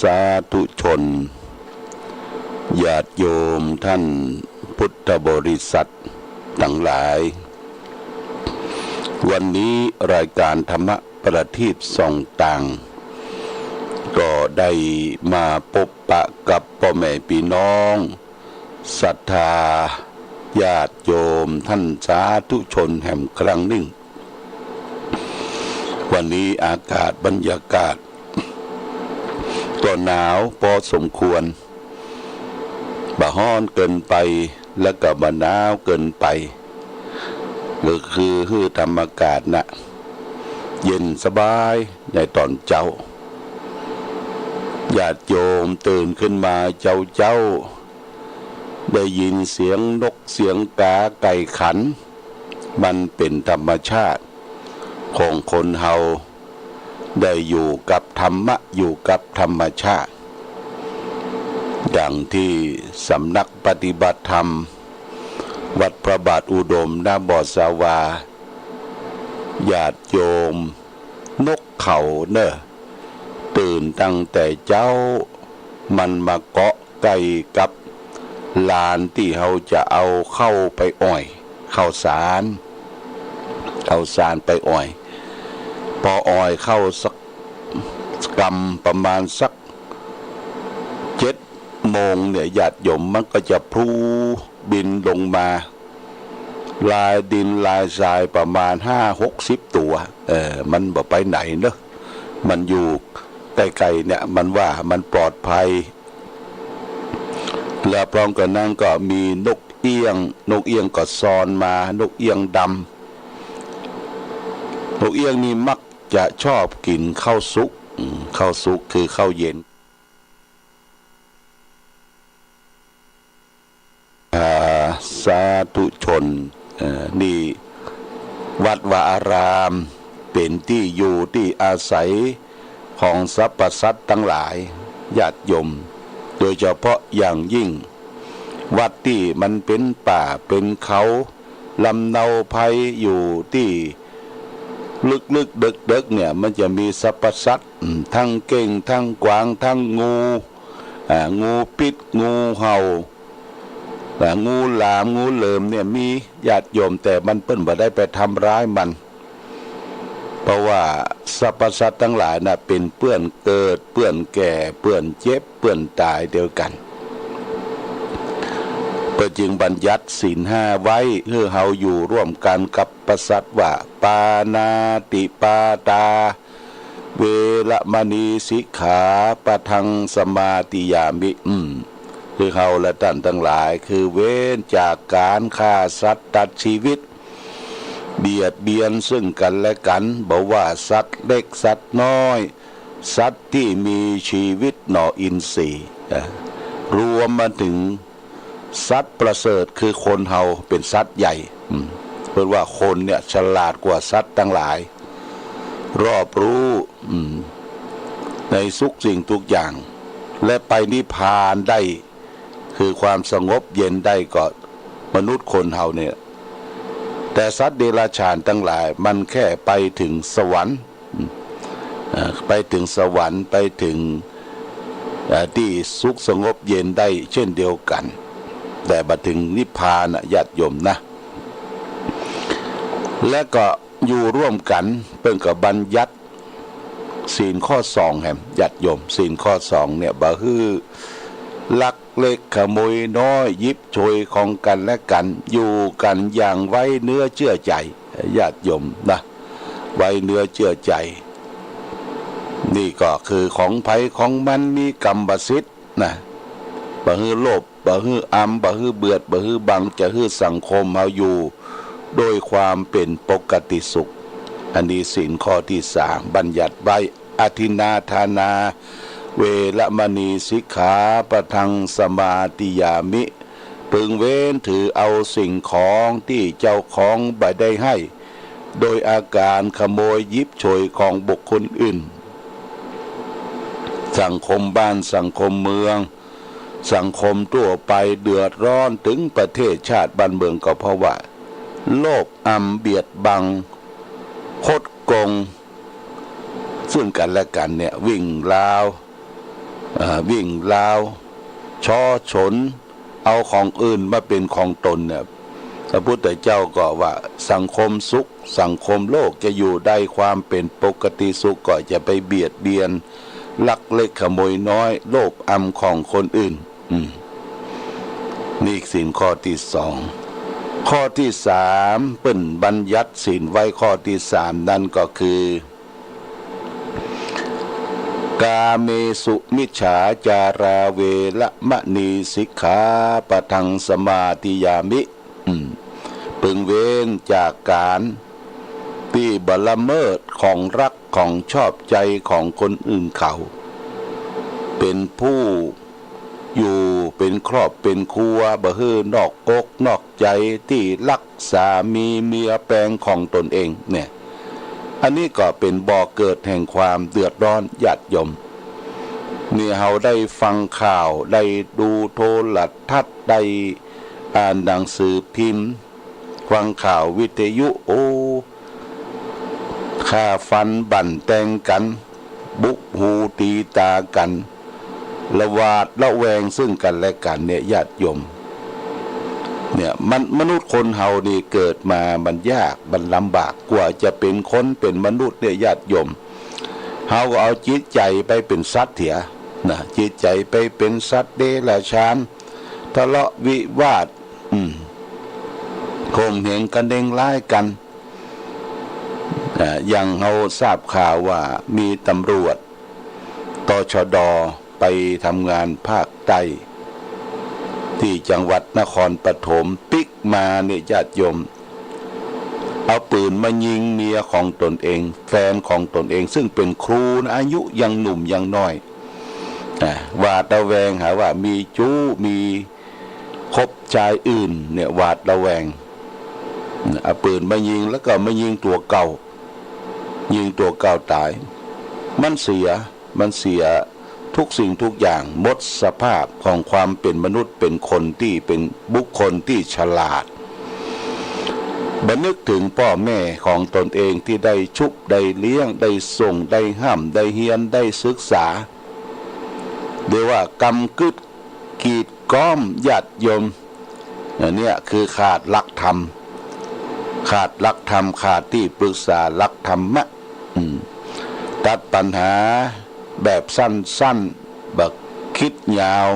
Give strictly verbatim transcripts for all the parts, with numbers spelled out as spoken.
สาธุชน ญาติโยมท่านพุทธบริษัทตังหลาย วันนี้รายก๋านธรรมประทีปส่องตาง ก็ได้มาปบปะกับป้อแม่ปี้น้อง ศรัทธาญาติโยมท่านสาธุชนแหมครั้งนึ่ง วันนี้อากาศบรรยากาศก็หนาวปอสมควร บ่ฮ้อนเกินไป แล้วก็บ่หนาวเกินไป ก็คือหื้อธรรมอากาศน่ะ เย็นสบายในต๋อนเจ๊า ญาติโยมตื่นขึ้นมาเจ๊าๆ ได้ยินเสียงนกเสียงก๋าไก่ขัน มันเป๋นธรรมชาติของคนเฮา ได้อยู่กับธรรมะ อยู่กับธรรมชาติ ดังตี้สำนักปฏิบัติธรรม วัดพระบาทอุดม ณ บ่อสาวา ญาติโยม นกเขาเน่อ ตื่นตั้งแต่เจ๊า มันมาเกาะใก้กับลานตี้เฮาจะเอาข้าวไปอ่อย ข้าวสาร ข้าวสารไปอ่อย ปออ่อยข้าวสักกำประมาณสักเจ็ดโมงเนี่ย ญาติโยม มันก็จะพลูบินลงมา ลายดินลายทรายประมาณห้าหกสิบตั๋ว เออ มันบ่ไปไหนเนอะ มันอยู่ใก้ๆ เนี่ย มันว่ามันปลอดภัย แล้วพร้อมกั๋นนั้นก็มีนกเอี้ยง นกเอี้ยงก็ซอนมา นกเอี้ยงดำ นกเอี้ยงนี่มักจะชอบกิ๋นข้าวสุก อืม ข้าวสุกคือข้าวเย็น อ่า สาธุชน เอ่อ นี่วัดวาอาราม เป๋นตี้อยู่ตี้อาศัยของสรรพสัตว์ตังหลาย ญาติโยม โดยเฉพาะอย่างยิ่ง วัดตี้มันเป๋นป่าเป๋นเขา ลำเนาไพร อยู่ตี้ลึกๆ เดิ็กๆ เนี่ย มันจะมีสรรพสัตว์ อืม ตึงเก้ง ตึงกวาง ตึงงู อ่า งูปิ๊ด งูเห่า อ่า งูหลาม งูเหลิมเนี่ยมี ญาติโยม แต่มันเปิ้นบ่ได้ไปทำร้ายมัน เพราะว่าสรรพสัตว์ตังหลายน่ะเป๋นเปื้อนเกิด เปื้อนแก่ เปื้อนเจ็บ เปื้อนต๋ายเดียวกั๋น เปิ้นจึงบัญญัติศีลห้าไว้ หื้อเฮาอยู่ร่วมกั๋นกับปะสัตว์ว่า ปาณาติปาตา เวระมะณี สิกขาปะทัง สมาธิยามิ อืม คือเฮาและต้านตังหลาย คือเว้นจากก๋านฆ่าสัตว์ตัดชีวิต เบียดเบียนซึ่งกั๋นและกั๋น บ่ว่าสัตว์เล็กสัตว์น้อย สัตว์ตี้มีชีวิตหน่ออินทรีย์ นะ รวมมาเถิง สัตว์ประเสริฐคือคนเฮาเป๋นสัตว์ใหญ่ อืม เปิ้นว่าคนเนี่ยฉลาดกว่าสัตว์ตังหลาย รอบรู้ อืม ในทุกสิ่งทุกอย่าง และไปนิพพานได้ คือความสงบเย็นได้ก็มนุษย์คนเฮาเนี่ย แต่สัตว์เดรัจฉานตังหลายมันแค่ไปเถิงสวรรค์ เอ่อ ไปเถิงสวรรค์ ไปเถิง เอ่อ ตี้สุขสงบเย็นได้เช่นเดียวกั๋น แต่บ่เถิงนิพพานน่ะ ญาติโยมนะ และก็อยู่ร่วมกั๋น เปิ้นก็บัญญัติศีลข้อสองแหม ญาติโยม ศีลข้อสองเนี่ย บ่หื้อลักเล็กขโมยน้อย หยิบฉวยของกั๋นและกั๋น อยู่กั๋นอย่างไว้เนื้อเจื้อใจ๋ ญาติโยมนะ ไว้เนื้อเจื้อใจ๋ นี่ก็คือของใผของมัน มีกรรมสิทธิ์นะ บ่หื้อโลภ บ่หื้ออำ บ่หื้อเบียด บ่หื้อบัง จะหื้อสังคมเฮาอยู่โดยความเป๋นปกติสุข อันนี้ศีลข้อตี้สามบัญญัติไว้ อทินนาทานา เวระมะณี สิกขาปะทัง สมาธิยามิ พึงเว้นถือเอาสิ่งของตี้เจ้าของบ่ได้หื้อ โดยอาก๋านขโมยหยิบฉวยของบุคคลอื่น สังคมบ้านสังคมเมือง สังคมทั่วไปเดือดร้อนเถิงประเทศชาติบ้านเมืองก็เพราะว่า โลภอำเบียดบัง คดโกง ซึ่งกั๋นและกั๋นเนี่ย วิ่งราว เอ่อ วิ่งราว ฉ้อฉล เอาของอื่นมาเป๋นของตนเนี่ย พระพุทธเจ้าก็ว่าสังคมสุข สังคมโลกจะอยู่ได้ความเป๋นปกติสุข ก็จะไปเบียดเบียน ลักเล็กขโมยน้อย โลภอำของคนอื่น อืม นี่ศีลข้อตี้สอง ข้อตี้สาม เปิ้นบัญญัติศีลไว้ข้อตี้สามนั้นก็คือ กาเมสุมิจฉาจาราเวระมะณีสิกขาปะทังสมาธิยามิ อืม เปิงเว้นจากก๋านตี้บ่ละเมิดของฮักของชอบใจ๋ของคนอื่นเขา เป๋นผู้อยู่เป๋นครอบเป๋นครัว บ่หื้อนอกอกนอกใจ๋ตี้ฮักสามีเมียแปงของตนเองเนี่ย อันนี้ก็เป๋นบ่อเกิดแห่งความเดือดร้อนญาติโยม นี่เฮาได้ฟังข่าว ได้ดูโทรทัศน์ ได้อ่านหนังสือพิมพ์ ฟังข่าววิทยุ โอ้ ฆ่าฟันบั่นแตงกั๋น บุกหูตี๋ต๋ากั๋น ละหวาดระแวงซึ่งกั๋นและกั๋นเนี่ยญาติโยม เนี่ยมัน มนุษย์คนเฮานี่เกิดมามันยาก มันลำบาก กว่าจะเป๋นคนเป๋นมนุษย์เนี่ยญาติโยม เฮาก็เอาจิตใจ๋ไปเป๋นสัตว์เสียนะ จิตใจ๋ไปเป๋นสัตว์เดรัจฉาน ทะเลาะวิวาท อืม ข่มเหงกั๋นเฮงร้ายกั๋น อ่า อย่างเฮาทราบข่าวว่ามีตำรวจ ตชด ไปทำงานภาคใต้ ตี้จังหวัดนครปฐม ปิ๊กมาเนี่ยญาติโยม เอาปืนมายิงเมียของตนเอง แฟนของตนเอง ซึ่งเป๋นครูนะ อายุยังหนุ่มยังน้อย อ่า หวาดระแวงหาว่ามีจู๊ มีคบชายอื่นเนี่ย หวาดระแวง เอาปืนมายิง แล้วก็มายิงตั๋วเก่า ยิงตั๋วเก่าต๋าย มันเสีย มันเสียทุกสิ่งทุกอย่าง หมดสภาพของความเป๋นมนุษย์ เป๋นคนตี้ เป๋นบุคคลตี้ฉลาด บ่นึกเถิงป้อแม่ของตนเองตี้ได้ชุบ ได้เลี้ยง ได้ส่ง ได้ฮ่ำ ได้เฮียน ได้ศึกษา เรียกว่ากำกึ๊ด กีดก๊อมญาติโยม อันเนี้ยคือขาดหลักธรรม ขาดหลักธรรม ขาดตี้ปรึกษาหลักธรรมะ อืม ตัดปัญหาแบบสั้นๆ บ่กึ๊ดยาว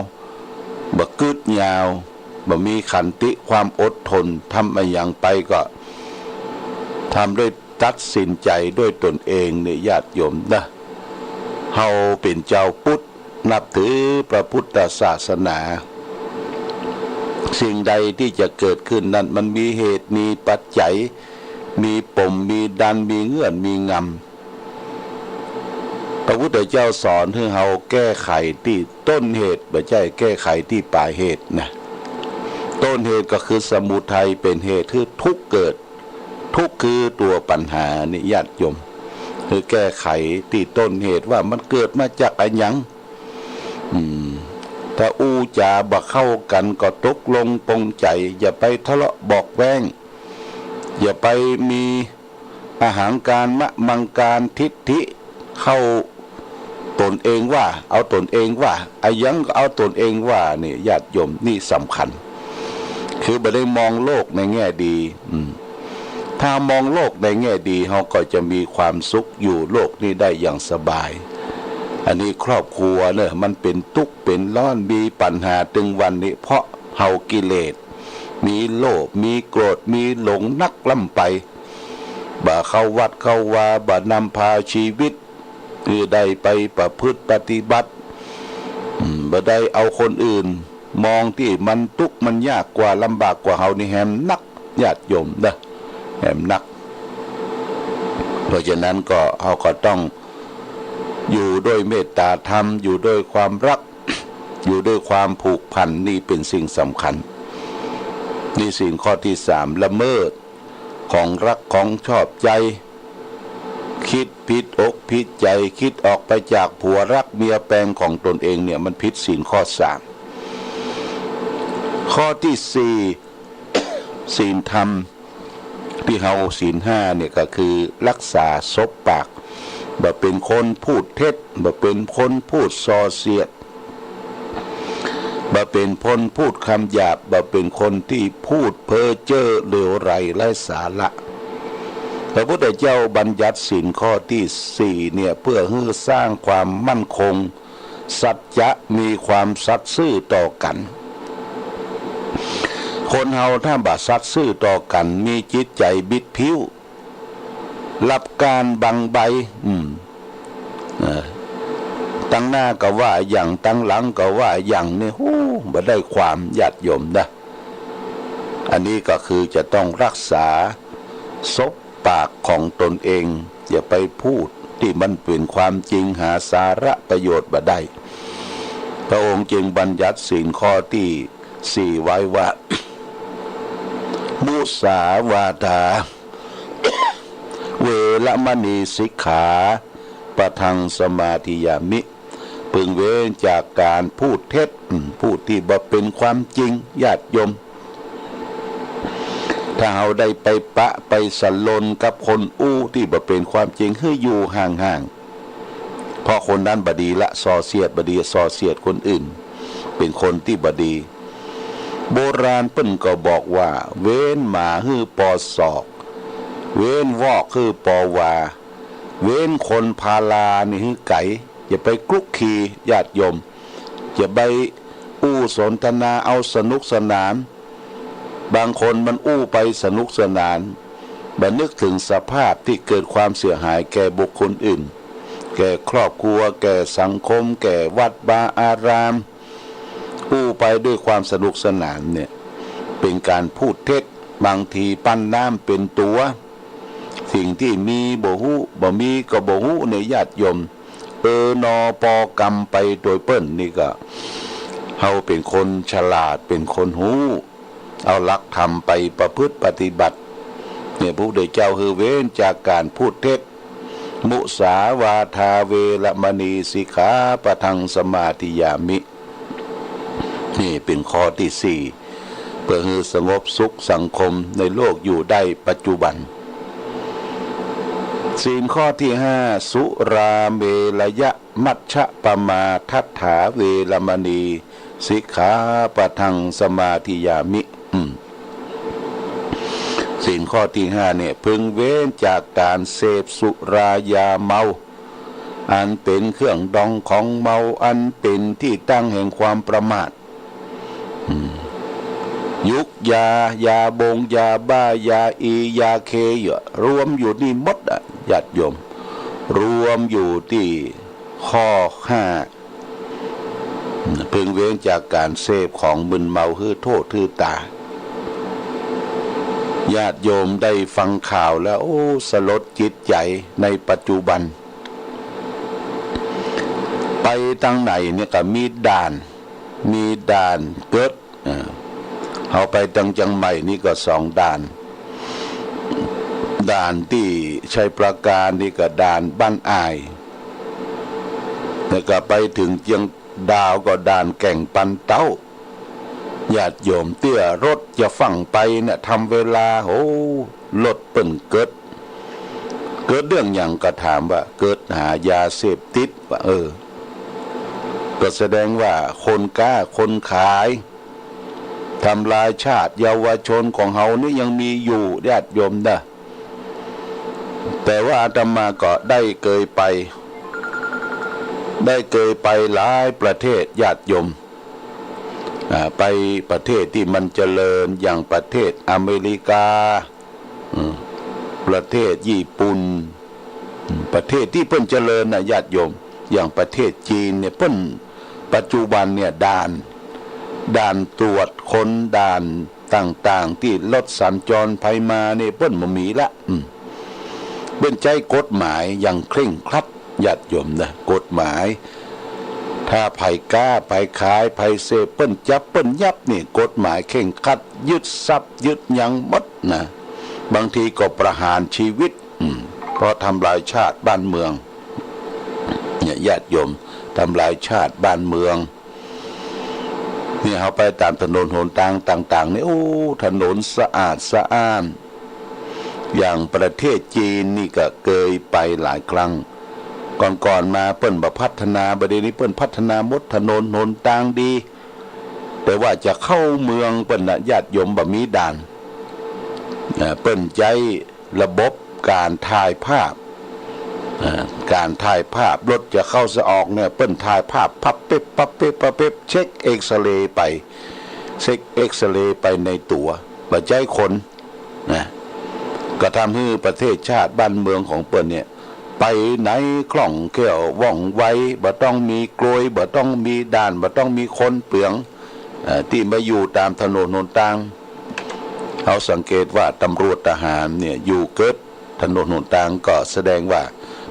บ่กึ๊ดยาว บ่มีขันติความอดทน ทำอะหยังไปก็ทำด้วย ตัดสินใจ๋ด้วยตนเองเนี่ยญาติโยมนะ เฮาเป๋นจาวพุทธ นับถือพระพุทธศาสนา สิ่งใดตี้จะเกิดขึ้นนั้นมันมีเหตุมีปัจจัย มีปมมีดัน มีเงื่อนมีงำ พระพุทธเจ้าสอนหื้อเฮาแก้ไขตี้ต้นเหตุ บ่ใจ้แก้ไขตี้ปลายเหตุนะ ต้นเหตุก็คือสมุทัยเป๋นเหตุหื้อทุกข์เกิด ทุกข์คือตั๋วปัญหานี่ญาติโยม คือแก้ไขตี้ต้นเหตุว่ามันเกิดมาจากอะหยัง อืม ถ้าอู้จ๋าบ่เข้ากั๋นก็ตกลงปลงใจ๋ อย่าไปทะเลาะเบาะแว้ง อย่าไปมีอหังการมะมังการทิฏฐิ เข้าตนเองว่า เอาตนเองว่า อะหยังก็เอาตนเองว่านี่ญาติโยม นี่สำคัญ คือบ่ได้มองโลกในแง่ดี อืม ถ้ามองโลกในแง่ดี เฮาก็จะมีความสุขอยู่โลกนี้ได้อย่างสบาย อันนี้ครอบครัวเนอะ มันเป๋นตุ๊กข์เป๋นร้อน มีปัญหาตึงวันนี้ เพราะเฮากิเลส มีโลภ มีโกรธ มีหลงนักล้ำไป บ่เข้าวัดเข้าวา บ่นำพาชีวิต คือได้ไปประพฤติปฏิบัติ อืม บ่ได้เอาคนอื่น มองตี้มันตุ๊กข์มันยากกว่า ลำบากกว่าเฮานี่แหมนัก ญาติโยมเนอะ แหมนัก เพราะฉะนั้นก็ เฮาก็ต้องอยู่ด้วยเมตตาธรรม อยู่ด้วยความฮัก อยู่ด้วยความผูกพัน นี่เป๋นสิ่งสำคัญ นี่ศีลข้อตี้สาม ละเมิดของฮักของชอบใจ๋ กึ๊ดผิดอกผิดใจ๋ กึ๊ดออกไปจากผัวฮักเมียแปงของตนเองเนี่ย มันผิดศีลข้อสาม ข้อตี้สี่ ศีลธรรมตี้เฮา ศีลห้าเนี่ยก็คือฮักษาสบปาก บ่เป๋นคนพูดเท็จ บ่เป๋นคนพูดส่อเสียด บ่เป๋นคนพูดกำหยาบ บ่เป๋นคนตี้พูดเพ้อเจ้อเลวไหลไร้สาระ พระพุทธเจ้าบัญญัติศีลข้อตี้สี่เนี่ย เปื้อหื้อสร้างความมั่นคง สัจจะ มีความสัตย์ซื่อต่อกั๋น คนเฮาถ้าบ่สัตย์ซื่อต่อกั๋น มีจิตใจ๋บิดผิว หลับก๋านบังใบ อืม เออ ตังหน้าก็ว่าอย่าง ตังหลังก็ว่าอย่าง เนี่ย ฮู้ บ่ได้ความ ญาติโยมนะ อันนี้ก็คือจะต้องรักษาสบปากของตนเอง อย่าไปพูดตี้มันเป๋นความจริง หาสาระประโยชน์บ่ได้ พระองค์จึงบัญญัติศีลข้อตี้สี่ไว้ว่า มุสาวาทา เวระมณี สิกขาปะทัง สมาธิยามิ พึงเว้นจากก๋านพูดเท็จ อืม พูดตี้บ่เป๋นความจริง ญาติโยม ถ้าเฮาได้ไปปะไปสะหลนกับคนอู้ตี้บ่เป๋นความจริง หื้ออยู่ห่างๆ เพราะคนนั้นบ่ดีละ ส่อเสียดบ่ดี ส่อเสียดคนอื่น เป๋นคนตี้บ่ดี โบราณเปิ้นก็บอกว่า เว้นหมาหื้อปอศอก เว้นวอกหื้อปอวา เว้นคนพาลานี่หื้อไก๋ อย่าไปคลุกคลี ญาติโยม อย่าไปอู้สนทนาเอาสนุกสนาน บางคนมันอู้ไปสนุกสนาน บ่นึกเถิงสภาพตี้เกิดความเสียหายแก่บุคคลอื่น แก่ครอบครัว แก่สังคม แก่วัดวาอาราม อู้ไปด้วยความสนุกสนานเนี่ย เป๋นก๋านพูดเท็จ บางทีปั้นน้ำเป๋นตั๋ว สิ่งตี้มีบ่ฮู้ บ่มีก็บ่ฮู้เนี่ย ญาติโยม เออนอปอกรรมไปโตยเปิ้น นี่ก็เฮาเป๋นคนฉลาด เป๋นคนฮู้ เอาหลักธรรมไปประพฤติปฏิบัติ เนี่ย พระพุทธเจ้าหื้อเว้นจากก๋านพูดเท็จ มุสาวาทา เวระมณี สิกขาปะทัง สมาธิยามิ นี่เป๋นข้อตี้สี่ เปื้อหื้อสงบสุขสังคมในโลกอยู่ได้ปัจจุบัน ศีลข้อตี้ห้า สุราเมรยมัชฌปมาทัฏฐา เวระมณี สิกขาปะทัง สมาธิยามิ อืม ศีลข้อตี้ห้าเนี่ย พึงเว้นจากก๋านเสพสุรายาเมา อันเป๋นเครื่องดองของเมา อันเป๋นตี้ตั้งแห่งความประมาท อืม ยุกยา ยาบง ยาบ้า ยาอี ยาเค อยู่ รวมอยู่นี่หมดอะ ญาติโยม รวมอยู่ตี้ข้อห้า พึงเว้นจากก๋านเสพของมึนเมาหื้อโต้ษหื้อต๋า ญาติโยมได้ฟังข่าวแล้ว โอ้ สลดจิตใจ๋ในปัจจุบัน ไปตางไหนเนี่ยก็มีด่าน มีด่านเกิด เออ เฮาไปตางเจียงใหม่นี่ก็สองด่าน ด่านตี้ชัยปราการนี่ก็ด่านบ้านอ่าย แล้วก็ไปเถิงเจียงดาวก็ด่านแก่งปันเต๊า ญาติโยม เตื้อรถจะฟั่งไปเนี่ย ทำเวลา โห รถเปิ้นเกิด เกิดเรื่องหยังก็ถามว่า เกิดหายาเสพติด ว่า เออ ก็แสดงว่าคนก๊าคนขาย ทำลายชาติเยาวชนของเฮานี่ยังมีอยู่ ญาติโยมนะ แต่ว่าอาตมาก็ได้เกยไป ได้เกยไปหลายประเทศ ญาติโยม อ่า ไปประเทศตี้มันเจริญ อย่างประเทศอเมริกา อืม ประเทศญี่ปุ่น อืม ประเทศตี้เปิ้นเจริญน่ะ ญาติโยม อย่างประเทศจีนเนี่ย เปิ้น ปัจจุบันเนี่ย ด่าน ด่านตรวจคน ด่านต่างๆ ตี้รถสัญจรไปมาเนี่ย เปิ้นบ่มีละ อืม เปิ้นใจ๊กฎหมายอย่างเคร่งครัด ญาติโยมนะ กฎหมาย ถ้าใผก๊า ใผขาย ใผเสพ เปิ้นจับ เปิ้นยับนี่ กฎหมายเคร่งครัด ยึดทรัพย์ ยึดหยังหมดนะ บางทีก็ประหารชีวิต อืม เพราะทำลายชาติบ้านเมือง เนี่ย ญาติโยม ทำลายชาติบ้านเมือง เนี่ย เฮาไปต๋ามถนนหนตางต่างๆ นี่ โอ้ ถนนสะอาดสะอ้าน อย่างประเทศจีนนี่ก็เกยไปหลายครั้ง ก่อนๆ มาเปิ้นบ่พัฒนา บ่าเดี่ยวนี้เปิ้นพัฒนาหมด ถนนหนตางดี แต่ว่าจะเข้าเมืองเปิ้นน่ะ ญาติโยม บ่มีด่าน อ่า เปิ้นใจ๊ระบบก๋านถ่ายภาพ อ่า ก๋านถ่ายภาพ รถจะเข้าจะออกเนี่ย เปิ้นถ่ายภาพ ปั๊บปิ๊บ ปั๊บปิ๊บ ปั๊บปิ๊บ เช็คเอกซเรย์ไป เช็คเอกซเรย์ไปในตั๋ว บ่ใจ๊คน นะ ก็ทำหื้อประเทศชาติบ้านเมืองของเปิ้นเนี่ย ไปไหนคล่องแคล่วว่องไว บ่ต้องมีกลวย บ่ต้องมีด่าน บ่ต้องมีคนเปือง เอ่อ ตี้มาอยู่ต๋ามถนนหนตาง เฮาสังเกตว่าตำรวจทหารเนี่ยอยู่เกิดถนนหนตาง ก็แสดงว่า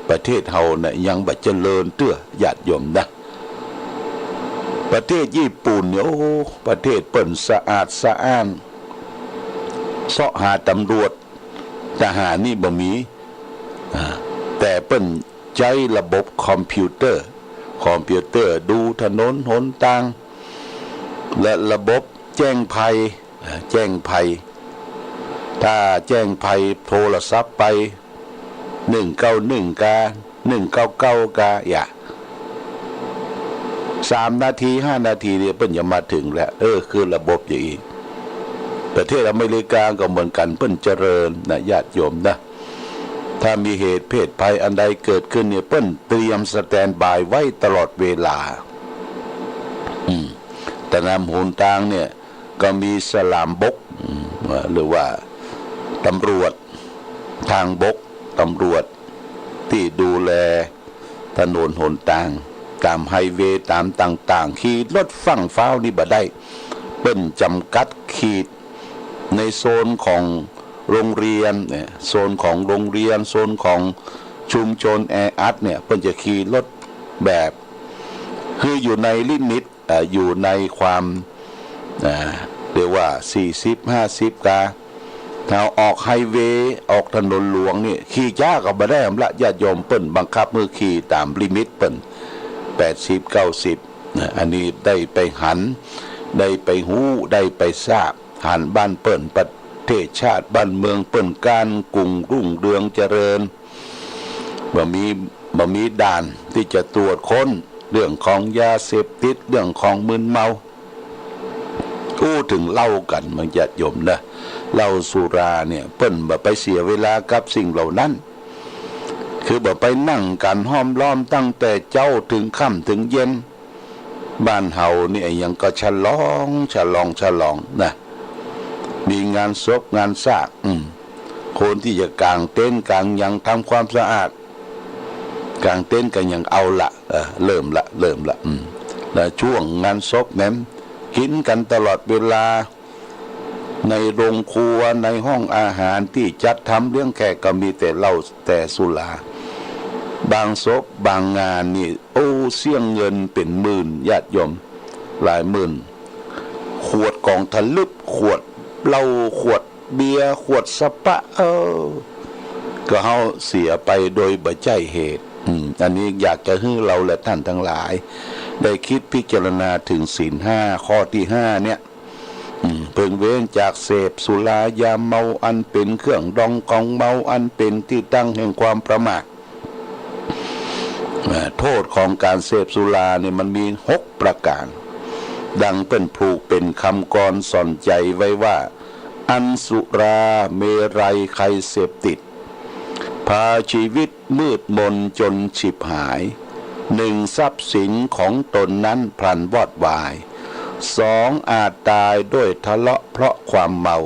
ประเทศเฮาเนี่ยยังบ่เจริญเตื้อ ญาติโยมนะ ประเทศญี่ปุ่นเนี่ย โอ้ ประเทศเปิ้นสะอาดสะอ้าน เซาะหาตำรวจทหารนี่บ่มี อ่า แต่เปิ้นใจ๊ระบบคอมพิวเตอร์ คอมพิวเตอร์ดูถนนหนตาง และระบบแจ้งภัย อ่า แจ้งภัย ถ้าแจ้งภัยโทรศัพท์ไป หนึ่งเก้าหนึ่ง กา หนึ่งเก้าเก้า กา อย่า สามนาที ห้านาทีเนี่ยเปิ้นจะมาถึงแล้ว เออ คือระบบอย่างอี้ ประเทศอเมริกาก็เหมือนกั๋น เปิ้นเจริญนะ ญาติโยมนะ ถ้ามีเหตุเพศภัยอันใดเกิดขึ้นเนี่ย เปิ้นเตรียมสแตนด์บายไว้ตลอดเวลา อืม ตามหนตางเนี่ย ก็มีสลามบก อืม หรือว่าตำรวจทางบก ตำรวจตี้ดูแลถนนหนตาง ต๋ามไฮเวย์ ต๋ามต่างๆ ขี่รถฟั่งฟ้าวนี่บ่ได้ เปิ้นจ๋ำกัดขีดในโซนของโรงเรียนเนี่ย โซนของโรงเรียน โซนของชุมชนแออัดเนี่ย เปิ้นจะขี่รถแบบ คืออยู่ในลิมิต เอ่อ อยู่ในความ อ่า เรียกว่า สี่สิบ ห้าสิบ กา ถ้าออกไฮเวย์ ออกถนนหลวงนี่ ขี่จ๊าก็บ่ได้อำละ ญาติโยม เปิ้นบังคับหื้อขี่ต๋ามลิมิตเปิ้น แปดสิบ เก้าสิบ นะ อันนี้ได้ไปหัน ได้ไปฮู้ ได้ไปทราบ หันบ้านเปิ้น ประเทศชาติบ้านเมืองเปิ้น ก้านกุ่งรุ่งเรืองเจริญ บ่มี บ่มีด่านตี้จะตรวจค้นเรื่องของยาเสพติด เรื่องของมึนเมา อู้เถิงเหล้ากั๋น บางญาติโยมนะ เหล้าสุราเนี่ย เปิ้นบ่ไปเสียเวลากับสิ่งเหล่านั้น คือบ่ไปนั่งกั๋นห้อมล้อมตั้งแต่เจ๊าเถิงค่ำเถิงเย็น บ้านเฮานี่อะหยังก็ฉลอง ฉลอง ฉลองนะ มีงานศพงานซาก อืม คนตี้จะก๋างเต็นท์ก๋างหยังทำความสะอาด ก๋างเต็นท์ก๋างหยัง เอาละ เออ เริ่มละ เริ่มละ อืม แล้วช่วงงานศพแหม กิ๋นกั๋นตลอดเวลา ในโรงครัว ในห้องอาหารตี้จัดทำเลี้ยงแขกก็มีแต่เหล้าแต่สุรา บางศพบางงานนี่ โอ้ เสี้ยงเงินเป๋นหมื่น ญาติโยม หลายหมื่น ขวดก๋องทะลึบ ขวดเหล้า ขวดเบียร์ ขวดสะปะ เออ ก็เฮาเสียไปโดยบ่ใจ้เหตุ อืม อันนี้อยากจะหื้อเฮาและต้านตังหลาย ได้กึ๊ดพิจารณาเถิงศีลห้า ข้อตี้ห้าเนี่ย อืม เพิ่งเว้นจากเสพสุรายาเมา อันเป๋นเครื่องดองของเมา อันเป๋นตี้ตั้งแห่งความประมาท อ่า โต้ษของก๋านเสพสุราเนี่ยมันมีหกประก๋าน ดังเปิ้นผูกเป๋นกำกรสอนใจ๋ไว้ว่า อันสุราเมรัยใครเสพติด พาชีวิตมืดมนจนฉิบหาย หนึ่ง ทรัพย์สินของตนนั้นพลันวอดวาย สอง อาจตายด้วยทะเลาะเพราะความเมา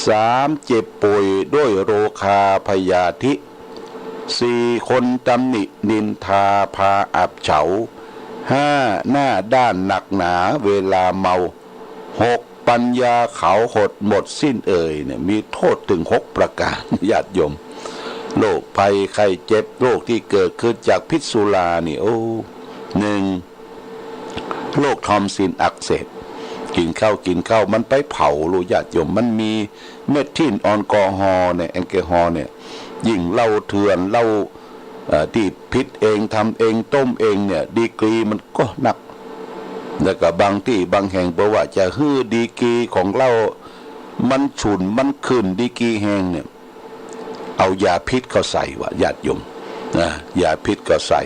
สาม เจ็บป่วยด้วยโรคาพยาธิ สี่ คนตำหนินินทาพาอับเฉา ห้า หน้าด้านหนักหนาเวลาเมา หก ปัญญาเขาหดหมดสิ้นเอ่ยเนี่ย มีโต้ษเถิงหกประก๋าน ญาติโยม โรคภัยไข้เจ็บ โรคตี้เกิดขึ้นจากพิษสุรานี่ โอ้ หนึ่ง โรคทอมซินอักเสบ กิ๋นข้าวกิ๋นข้าวมันไปเผา ลูกญาติโยม มันมีเมทิลแอลกอฮอล์เนี่ย แอลกอฮอล์เนี่ย ยิ่งเหล้าเถื่อน เหล้า เอ่อ ตี้ผิดเองทำเองต้มเองเนี่ย ดีกรีมันก็นัก แล้วก็บางตี้บางแห่งเปิ้นว่าจะหื้อดีกรีของเหล้ามันฉุน มันขึ้นดีกรีแฮงเนี่ย เอายาพิษเข้าใส่ว่ะ ญาติโยม นะ ยาพิษเข้าใส่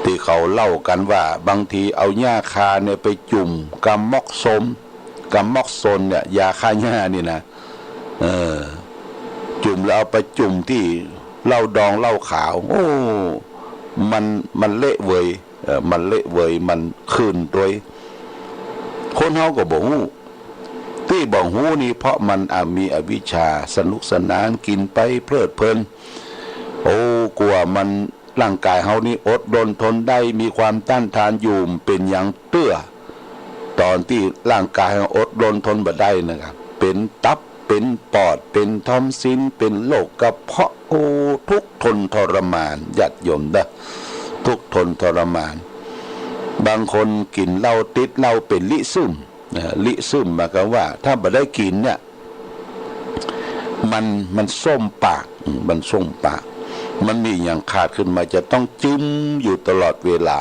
แท เขาเล่ากั๋นว่าบางทีเอาหญ้าคาเนี่ยไปจุ่มกับม็อกโซน กับม็อกโซนเนี่ย ยาฆ่าหญ้านี่นะ เออ จุ่มแล้วเอาไปจุ่มตี้เหล้าดองเหล้าขาว โอ้ มัน มันเละเวย เออ มันเละเวย มันขื่นตวย คนเฮาก็บ่ฮู้ ตี้บ่ฮู้นี่เพราะมันอะ มีอวิชชา สนุกสนานกิ๋นไปเพลิดเพลิน โอ้ กว่ามัน ร่างก๋ายเฮานี่อดรนทนได้ มีความต้านทานอยู่ เป๋นหยังเตื้อ ต๋อนตี้ร่างก๋ายเฮาอดรนทนบ่ได้นะครับ เป๋นตับ เป๋นปอด เป๋นทอนซิล เป๋นโรคกระเพาะ โอ้ ทุกข์ทนทรมาน ญาติโยมเด้อ ทุกข์ทนทรมาน บางคนกิ๋นเหล้าติดเหล้าเป๋นลิซึม นะฮะ ลิซึมหมายความว่าถ้าบ่ได้กิ๋นเนี่ย มัน มันส้มปาก อืม มันส้มปาก มันมีอะหยังขาดขึ้นมาจะต้องจึ้มอยู่ตลอดเวลา